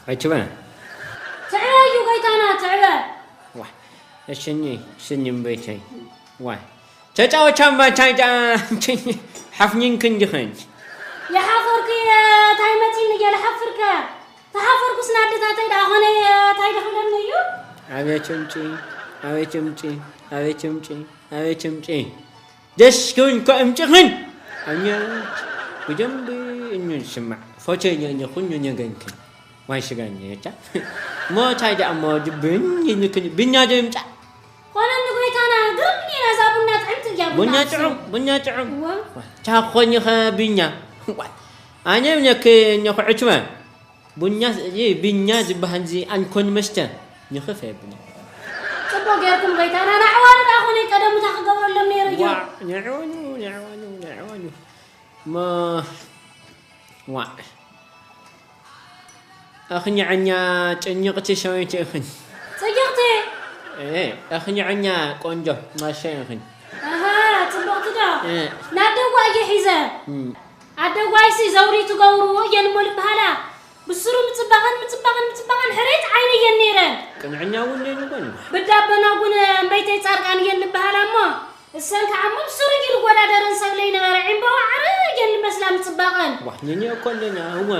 ኣይትበ። ትዕበ እዩ ጎይታና፣ ትዕበ። ዋ፣ እሽኒ፣ እሽኒ እምበይተይ። ዋ፣ ተጫወቻ እምባ ቻይዳ፣ ሓፍኝን ክንዲኽን። የሓፈርኩ እየ፣ ታይ መፂኒ እየ ልሓፍርከ። ተሓፈርኩስ ናደታተይ ደኣ ኾነ እየ፣ ታይ ደኽብለኒ እዩ? ኣቤት እምጪ፣ ኣቤት እምጪ፣ ኣቤት እምጪ፣ ኣቤት እምጪ። ደስ ክብል እኮ እምጪኽን። ኣኛ ብደንብ እንስማዕ። ፎቶ እኛ ኩሉ ነገርክን። ዋይ ስጋኛ እታ። ሞ ታይ ደኣ ሞ ድብን ይንክን። ብኛ ዶ ይምጻእ? ኮነኒ ጎይታና፣ ግርም ኢና እዛ ቡና ጥዕምቲ እያ ቡና ቡና ኣፍስያ። ጥዑም፣ ቡና ጥዑም። እዋ። ታኾኒ ኸ ብኛ። ዋይ። ኣነ ነክ ነኹ ዕትበ። ቡኛ፣ እዚ ቢኛ ዝበሃል እዚ ኣልኮል መስተ ንኽፍ የብልን። ጽቡቕ ጌርኩም ጎይታና፣ ንኣዕዋሉ ደኣ ኾነ ቀደም እታ ክገብረሎም ነይሩ እዩ። ዋዕ፣ ንዕወኑ፣ ንዕወኑ፣ ንዕወኑ። ሞ-፣ ዋዕ። ኣኽንዐኛ ጭንቕቲ ሰበይቲ ኢኽን። ጽይቕቲ? እ፣ ኣኽንዐኛ ቆንጆ ማሻ ኢኽን። ኣሃ፣ ጽብቕቲ ዶ? እ። ናብ ደዋ እየ ሒዘ። እም። ኣደዋይሲ ዘውሪ ትገብሩ እየን እሞ ልበሃላ። ብስሩ ምጽባቐን፣ ምጽባቐን፣ ምጽባቐን ሕሬት ዓይኒ እየን ነይረን። ቅንዕኛ እውን ነይሩ እኮ እዩ። ብዳበና እውን እምበይተይ ጻርቃን እየን ልበሃላ እሞ፣ እሰን ከዓ እሞ ብስሩ እዩ ልወዳደረን ሰብ ለይነበረ። ዕምበባ ዓረ እየን ልመስላ ምጽባቐን። ዋህ፣ ኘኘ እኮ ኣለና፣ እወ።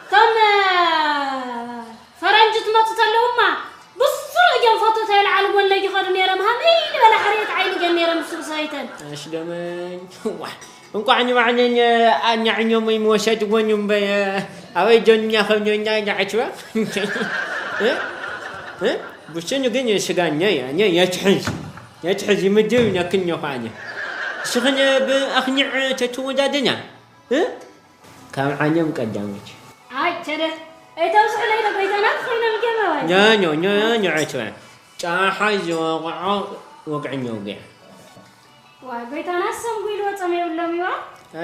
እቶም፣ እ፣ ፈረንጂ ትመጹ ተለውማ፣ ብስሩ እዮም ፎቶ ተልዓልወን ለይኸዱ ነይሮም። ሃመይ ዝበላ ሕርየት ዓይኒ ገን ነይሮም፣ ንሱ ብሰበይተን። ኣሽደመኝ። ዋይ፣ እንቋዕ ንባዕለኝ ኣኛዕኞም ወይ መወሰድወን እምበ፣ ኣበይ ዶኛ ኸብዶኛ ኛዕችዋ? እ? እ? ብስኑ ግን ስጋኛ እያ፣ እኛ የትሕዝ፣ የትሕዝ ይምድብ ነክን እኮ ኣነ። እስኽን ብኣኽኒዕ ተትወዳደኛ? እ? ካብ ዓለም ቀዳሞት። ኣይ፣ ቸደ፣ ኣይተብዝሑ ለይተ ጎይታና ትኾይኖም ገመ ወይ? ኖ፣ ኖ፣ ኖ፣ ኖ፣ ኣይትበል። ጨሓይ ዝወቕዖ ወግዕኛ ውግዕ። ዋይ፣ ጎይታና ሰም ጉ ኢልዎ ጸም የብሎም ይዋ?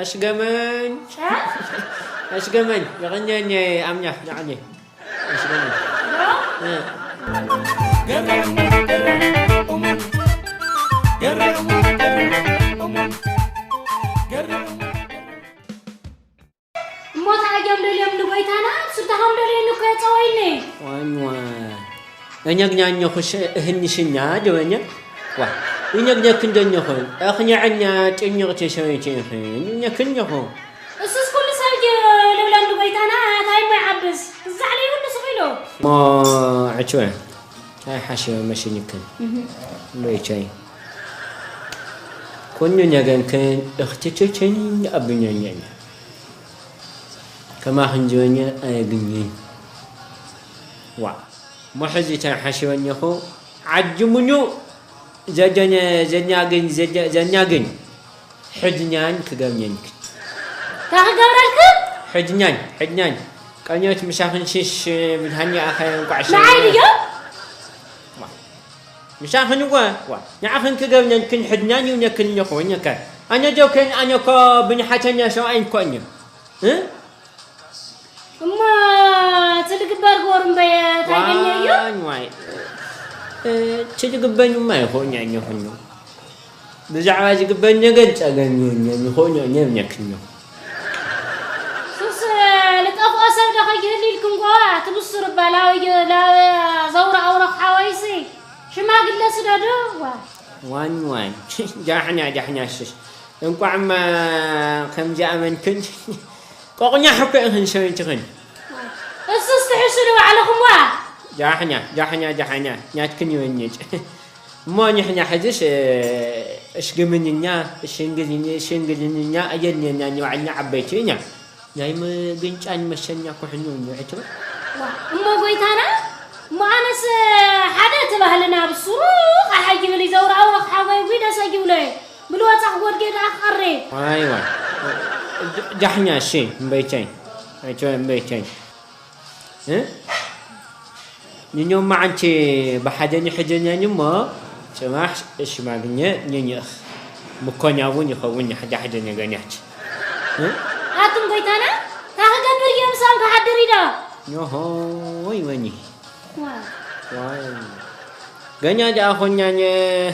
ኣሽገመን። እ? ኣሽገመን፣ የቐንየኒ ኣምኛ፣ ንዓኒ። ኣሽገመን። ዶ? እ። እሞ እንታይ እዮም ደልዮም ንጎይታና? ስድሃም ደልዮኒ እኮ የጸወይኒ። ዋኝ ዋኝ። እኛ ግኛ እኛኹ ሽ-፣ እህኒ ሽኛ ደወኛ። ዋ፣ እኛ ግኛ ክንደኛኹ። ኣኽኛ ዕኛ ጭኝቕቲ ሰበይቲ ኢኽን። እኛ ክንኛኹ። እሱስ ኩሉ ሰብ እዩ ልብለን ንጎይታና፣ እንታይ እሞ ይዓብስ? እዛ ዕለይ ሁሉ ስቕ ኢሉ። ሞ፣ ዕጭወ። እንታይ ሓሽበ መሲልክን? እህ። ሎይቻይ። ኩኑ ነገንክን እኽትትትን ኣብኛኛኛ። ከማኽን ዝበኛ ኣየግኝን። ዋ። ሞሐዚ ተሓሽበኛኹ ዓዲ ሙሉ ዘደነ-፣ ዘኛግን፣ ዘደ-፣ ዘኛግን ሕድኛን ክገብኘንክን። እንታይ ክገብረልክን? ሕድኛን፣ ሕድኛን። ቀንዮት ምሳኽን ሽሽ ብድሃኒ ኣኸ እንቋዕ ሽሽ። ንዓይ ድዮ? ዋ። ምሳኽን እወ፣ ዋ። ንዓኽን ክገብኘንክን ሕድኛን ይውነክን እኛኹ፣ እኛከ። ኣነ ዶ ከን ኣነ እኮ ብንሓተኛ ሰብኣይ እኮ እኛ። እ? እሞ ትልግበር ጎር እምበየ ታገኘ እዩ? ዋይ፣ ዋይ። እ፣ ትልግበኝ እማ ይኾኛ እኛ ኹኑ። ብዛዕባ ዝግበኝ ነገር ጸገም ይሁን ይኾኛ እኛ እምነክኛ። ሱስ፣ ልጠፍኦ ሰብ ዶ ከይህል ኢልኩም ጎ ትብስሩ እባ ላው ዩ-፣ ላው ዘውራ ኣውረኽ ሓወይሲ ሽማግለ ስደዱ። ዋ። ዋን ዋን። ጃሕኛ፣ ጃሕኛ ሽሽ። እንቋዕማ ከምዚ ኣመንክን። ቆቕኛሕ እኮ ኢኽን ሰበይትኽን። እሱስ ትሕሹ ዶ ባዕልኹም ዋ? ጃሕኛ፣ ጃሕኛ፣ ጃሕኛ፣ ኛትክን ይወንጭ። እሞ ንሕና ሕዝስ፣ እ፣ እሽግምንኛ፣ እሽንግልኝ-፣ እሽንግልንኛ ኣየድልየና፣ ንባዕልና ዓበይቲ ኢና። ናይ ምግንጫን መሸኛ ኩሕኒ እውን ይዕትባ። ዋ፣ እሞ ጎይታና፣ እሞ ኣነስ ሓደ እቲ ባህልና ብስሩ ኣሓይብል ይዘውር ኣውረኽ ሓጎይ ጉይ ደሰ ይብሎ እየ። ብልወጻ ክጎድጌ ደኣ ክቐሬ። ዋይ፣ ዋይ። ጃሕኛ፣ እሺ፣ እምበይተይ። ኣይተ-፣ እምበይተይ። እ? ንኞም መዓንቲ ብሓደ ንሕደነን እሞ፣ ጽባሕ ሽማግኘ ንንእኽ። ምኮንያ እውን ይኸውን ንሓደ ሓደ ነገንያት። እ? ኣቱም ጎይታና፣ ታ ክገብር እየ ምሳም ክሓድር ኢዶ? ዮሆ፣ ወይ ወኒ። ዋ። ዋይ። ገኛ ደኣ ኾኛ ነ-፣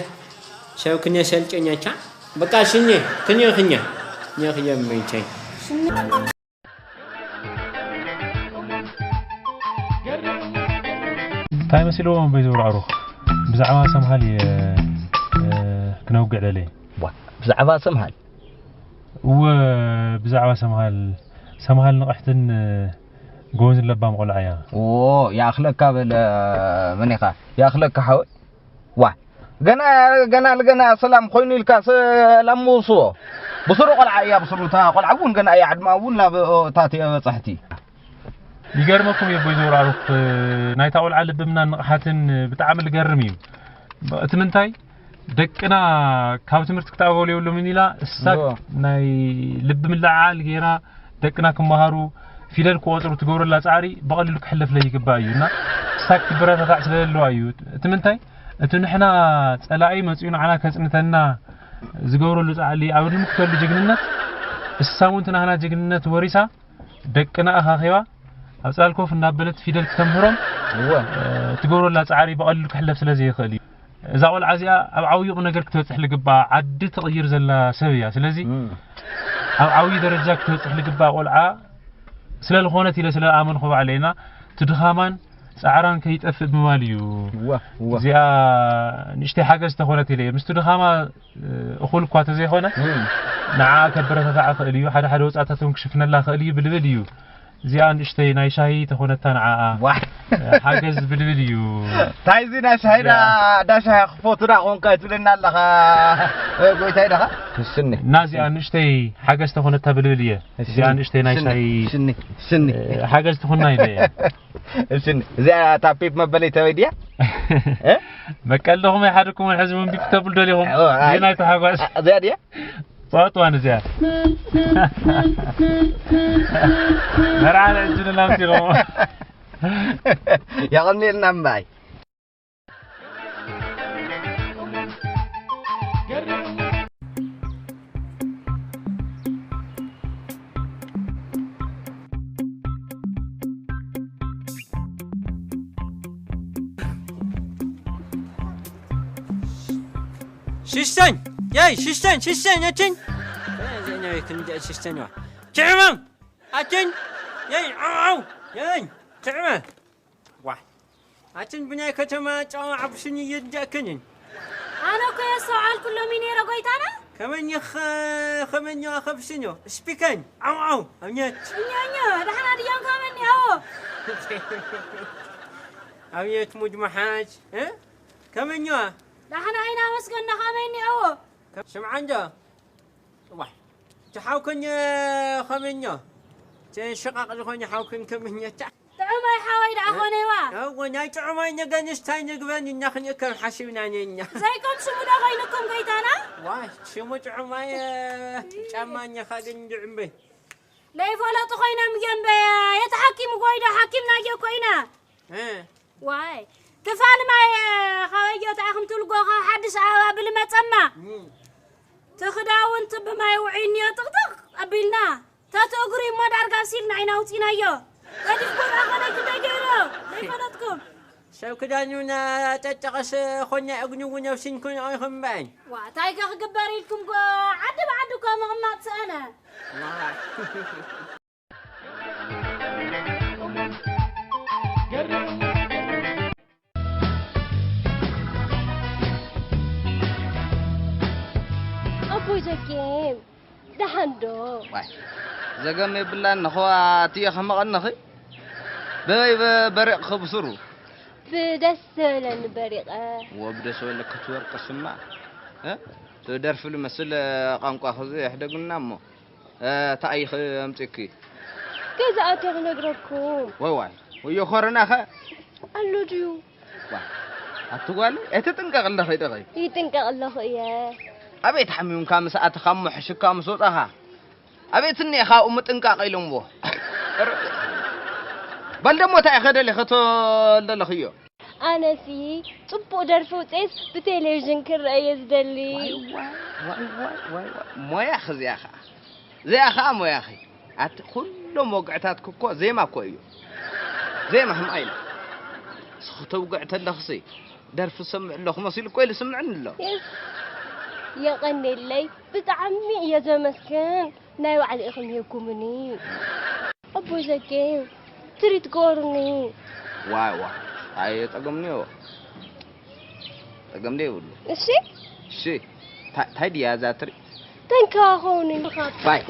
ሰብ ክነሰልጥነቻ። በቃ ሽኘ፣ ክኔ ክኛ። ኔ ክየም መይተይ። ሽነ- እንታይ መሲልዎም በይ ዘውራዕሩኽ? ብዛዕባ ሰምሃል እየ፣ እ፣ ክነውግዕ ደለየ። ዋ፣ ብዛዕባ ሰምሃል? እወ፣ ብዛዕባ ሰምሃል። ሰምሃል ንቕሕትን፣ እ፣ ጎበዝን ለባም ቆልዓ እያ። ኦ፣ ይኣኽለካ በለ፣ መን ኢኻ? ይኣኽለካ ሓወይ? ዋ፣ ገና፣ ገና ንገና ሰላም ኮይኑ ኢልካ ሰላም ምውስዎ። ብስሩ ቆልዓ እያ፣ ብስሩ እታ ቆልዓ እውን ገና እያ፣ ዕድማ እውን ናብ እታ ትበጻሕቲ። ይገርመኩም እዩ ኣቦይ ዘውራሩኽ፣ ናይታ ቆልዓ ልብምና ንቕሓትን ብጣዕሚ ልገርም እዩ። እቲ ምንታይ ደቅና ካብ ትምህርቲ ክትኣበሉ የብሎምን ኢላ እሳ እዎ። ናይ ልቢ ምልዕዓል ገይራ ደቅና ክመሃሩ ፊደል ክቆፅሩ ትገብረላ ፃዕሪ ብቐሊሉ ክሕለፍለ ይግባእ እዩ እና እሳ ክትበረታታዕ ስለ ዘለዋ እዩ። እቲ ምንታይ እቲ ንሕና ፀላኢ መፂኡ ንዓና ከፅንተና ዝገብረሉ ፃዕሊ ኣብ ንምክተሉ ጅግንነት እሳ እውን ትናህና ጅግንነት ወሪሳ ደቅና ኣኻኺባ ኣብ ጽላል ኮፍ እናበለት ፊደል ክተምህሮም እወ። እ፣ ትገብረላ ጻዕሪ ብቐሊሉ ክሕለፍ ስለ ዘይኽእል እዩ። እዛ ቆልዓ እዚኣ ኣብ ዓብዪ ቁም ነገር ክትበጽሕ ልግብኣ ዓዲ ትቕይር ዘላ ሰብ እያ። ስለዚ እም። ኣብ ዓብዪ ደረጃ ክትበጽሕ ልግብኣ ቆልዓ ስለ ዝኾነት ኢለ ስለ ኣመንኹ ባዕለይና እቲ ድኻማን ጻዕራን ከይጠፍእ ብምባል እዩ። እወ፣ እወ። እዚኣ ንእሽተይ ሓገዝ ተኾነት ኢለ እየ። ምስቲ ድኻማ እኹል እኳ ተዘይኮነ እም። ንዓ ከበረታታዕ ክእል እዩ ሓደ ሓደ ወፃእታት እውን ክሽፍነላ ክእል እዩ ብልብል እዩ። እዚኣ ንእሽተይ ናይ ሻሂ ተኾነታ ንዓኣ ዋሕ። ሓገዝ ብልብል እዩ። ታይዚ ናይ ሻሂ ዳ- ዳ ሻሂ ክፎቱ ዳ ኮንካ ትብለና ኣለኻ? ጎይታይ ደኻ? ስኒ። እና እዚኣ ንእሽተይ ሓገዝ ተኾነታ ብልብል እየ። እዚኣ ንእሽተይ ናይ ስኒ፣ ሻሂ ስኒ፣ ስኒ። ሓገዝ ትኹና ኢለ እየ። እሺ፣ እዚኣ ታፒፕ መበለይ ተበይ ድያ? እ? መቀልደኹም ኣይሓደኩም ሕዚ እውን ቢፕ ተብሉ ደሊኹም። ኦ፣ ኣይ። ዜና ይተሓጓስ። ኣ- እዚኣ ድያ? ጸዋጥዋን እዚኣ። መርዓ ንዕጅልና ምሲልኹም። የቐንየልና እምበኣይ። ሽሽተኝ! የይ፣ ሽሽተኝ፣ ሽሽተኝ፣ ኣችኝ! ሽሽተኝ ዋ። ትዕመ! ኣችኝ! የይ፣ ዓው፣ ዓው! የይ፣ ትዕመ! ዋ። ኣትን ብናይ ከተማ ጨዋ ዓብሽን እየ እንዲያከንን። ኣነ እኮ የስተውዓልኩሎም እዩ ነይረ ጎይታና። ከመኝ ኸ-፣ ከመኛ ከብሽን እዮ። ስፒከን፣ ዓው፣ ዓው፣ ኣብኘት። እኛ፣ እኛ፣ ደሕና ድዮም ከመኒ፣ ኣዎ። ኣብኘት ሙጅ መሓጅ፣ እ? ከመኛ? ደሕና ኢና መስገና ከመኒ፣ ኣዎ። ስምዓ እንዶ። ዋይ፣ እቲ ሓውክን ከመኛ? እቲ ሽቓቕ ዝኾነ ሓውክን ከመኛ? ታ- ጥዑማይ ሓወይ ደኣ እ? ኾነይዋ። እወ፣ ናይ ጥዑማይ ነገንስ ታይ ንግበን ኢና ክንእከብ ሓሲብና ነና። ዘይኮን ሽሙ ዶ ኮይኑኩም ጎይታና? ዋይ፣ ሽሙ ጥዑማይ፣ እ፣ ጫማ እኛኻ ግን እንድዕምበይ። ለይፈለጡ ኮይኖም እዮም በያ። የት ሓኪም ጎይዶ ሓኪምናዮ እኮ ኢና። እ። ዋይ፣ ትፋል ማይ፣ እ፣ ኻበዮ ተኣኽም ትልጎ ካብ ሓድሽ ኣበባ ብልመጸማ። እ። ትኽዳውንቲ ብማይ ውዒንዮ ጥቕጥቕ ኣቢልና። ተቲ እግሩ እሞ ዳርጋ ኣብሲልና ኢና ኣውጺናዮ። ገዲፍኩም ኣኸለይ ክንደይ ገይሩ? ዘይፈለጥኩም። ሰብ ክዳኑ ናጨጨቐስ ኾኛ እግኑ እውን ኣብሲንኩን ኢኹም እምበኣን። ዋ፣ ታይ ከ ክግበር ኢልኩም ጎ-፣ ዓዲ ብዓዲ እኮ ምቕማጥ ሰኣነ። ዋ። ኣቦይ ዘጌም፣ ደሓን ዶ? ዋይ፣ ዘገም የብላን፣ ንኸዋ እትየ ከመቐንኺ? በበይ በ-፣ በሪቕኺ ብስሩ? ብደስ ዝበለኒ በሪቐ። ወ ብደስ በለኪ ትበርቂ ስማ፣ እ? ትደርፊ ልመስል ቋንቋ ኸዚ የሕደግና እሞ። እ፣ እንታይ ኢኺ ኣምጺእኪ? ገዛ ኣትየ ክነግረኩም። ዋይ ዋይ፣ ወዮ ኮረና ኸ? ኣሎ ድዩ? ዋይ፣ ኣቲ ጓል፣ ኣይትጥንቀቕ ኣለኺ ዲኺ? ይጥንቀቕ ኣለኹ እየ። ኣበይ ተሓሚምካ ምስ ኣተኻ እሞ ሕሽካ ምስ ወጻኻ? ኣበይ ትኒኤኻ ኣብኡ ምጥንቃቕ ኢሎምዎ? በል ደሞ እንታይ ኢኺ ደሊኺ ትበል ዘለኽዮ? ኣነሲ ጽቡቕ ደርፊ ውጽኤስ ብቴሌቪዥን ክረአ እየ ዝደሊ። ዋይ፣ ዋይ፣ ዋይ፣ ዋይ፣ ዋይ፣ ዋይ። ሞያኺ እዚኣ ኸኣ። እዚኣ ኸኣ ሞያኺ። ኣቲ ኩሎም ወግዕታትኪ እኮ ዜማ እኮ እዩ። ዜማ ህምኣ ኢለ። ንስኺ ተውግዕ ተለኽሲ ደርፊ ዝሰምዕ ኣለኹ መሲሉ እኮ ኢሉ ስምዕኒ ኣሎ። የስ። የቐንየለይ። ብጣዕሚ እየ ዘመስግን። ናይ ባዕሉ ኢኹም ሂብኩምኒ። ኣቦይ ዘጌ፣ ትሪት ግበሩኒ። ዋይ፣ ዋይ። ኣየ ጸገም እኒኦ። ጸገም ደይብሉ። እሺ እሺ። ታ- እንታይ ድያ እዛ ትሪ? ተንከባኸቡኒ ምኻብ ባይ።